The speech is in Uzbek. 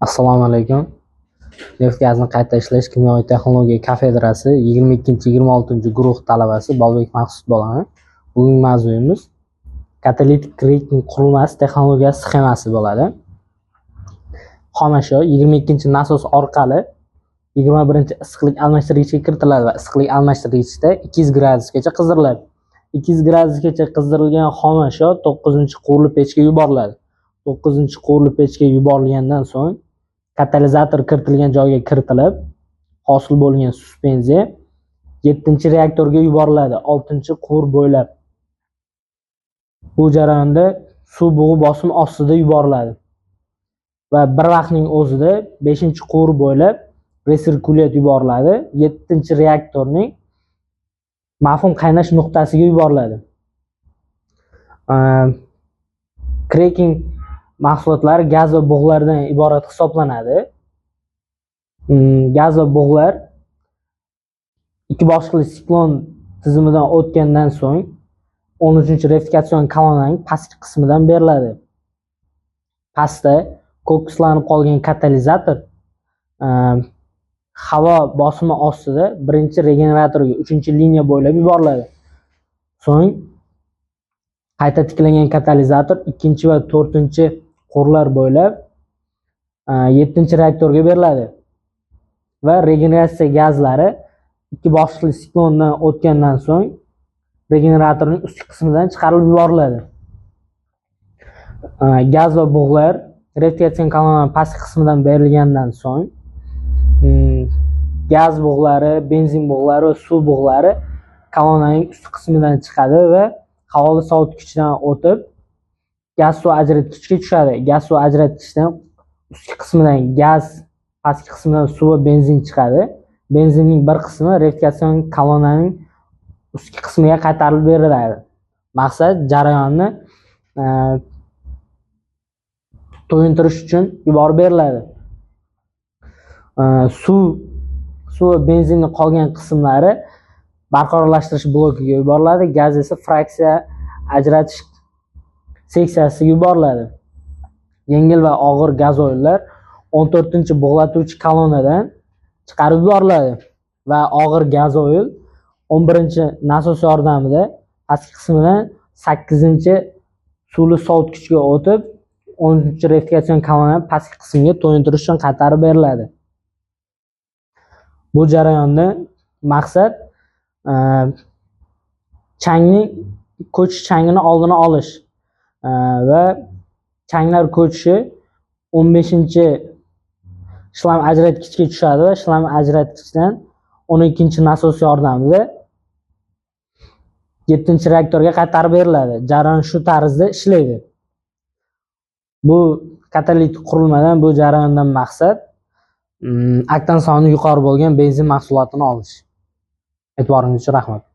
Assalomu alaykum. Neft gazni qayta ishlash kimyoviy texnologiya kafedrasi 22-26 guruh talabasi Bolbek Maqsud bo'laman. Bugungi mavzuyimiz katalitik kreking qurilmasi texnologiyasi sxemasi bo'ladi. Xomashyo 22 nasos orqali 21 issiqlik almashtirgichga kiritiladi va issiqlik almashtirgichda 200 gradusgacha qizdiriladi. 200 gradusgacha qizdirilgan xomashyo 9 quvurli pechga yuboriladi. 9 quvurli pechga yuborilgandan so'ng katalizator kiritilgan joyga kiritilib, hosil bo'lgan suspenziya 7 reaktorga yuboriladi 6 quvur bo'ylab. Bu jarayonda suv bug'i bosim ostida yuboriladi. Va bir vaqtning o'zida 5 quvur bo'ylab resirkulyat yuboriladi. 7 reaktorning mavhum qaynash nuqtasiga yuboriladi. Kreking mahsulotlari gaz va bug'lardan iborat hisoblanadi. Gaz va bug'lar ikki bosqichli siklon tizimidan o'tgandan so'ng 13 rektifikatsion kolonnaning pastki qismidan beriladi. Pastda kokslanib qolgan katalizator havo bosimi ostida birinchi regeneratorga 3 liniya bo'ylab yuboriladi. So'ng qayta tiklangan katalizator 2 va 4 quvurlar bo'ylab 7 reaktorga beriladi va regeneratsiya gazlari ikki bosqichli siklondan o'tgandan so'ng regeneratorning ustki qismidan chiqarib yuboriladi. Gaz va bug'lar rektifikatsion kolonnaning pastki qismidan berilgandan so'ng gaz bug'lari, benzin bug'lari va suv bug'lari kolonnaning ustki qismidan chiqadi va havoli sovutgichdan o'tib gaz suv ajratgichga tushadi. Gaz suv ajratgichdan ustki qismidan gaz, pastki qismidan suv va benzin chiqadi. Benzinning bir qismi rektifikatsion kolonnaning ustki qismiga qaytarib beriladi. Maqsad jarayonni to'yintirish uchun yuborib beriladi. Suv va benzinning qolgan qismlari barqarorlashtirish blokiga yuboriladi. Gaz esa fraksiya ajratish seksiyasiga yuboriladi. Yengil va og'ir gazoillar 14 bug'latuvchi kolonnadan chiqarib yuboriladi va og'ir gazoil 11 nasos yordamida pastki qismidan 8 suvli sovutgichga o'tib 10 rektifikatsion kolonnaning pastki qismiga to'yintirish uchun qaytarib beriladi. Bu jarayonda maqsad changning ko'chish changini oldini olish va changlar ko'chishi 15 shlam ajratgichga tushadi va shlam ajratgichdan 12 nasos yordamida 7 reaktorga qaytarib beriladi. Jarayon shu tarzda ishlaydi. Bu katalitik qurilmadan, bu jarayondan maqsad oktan soni yuqori bo'lgan benzin mahsulotini olish. E'tiboringiz uchun rahmat.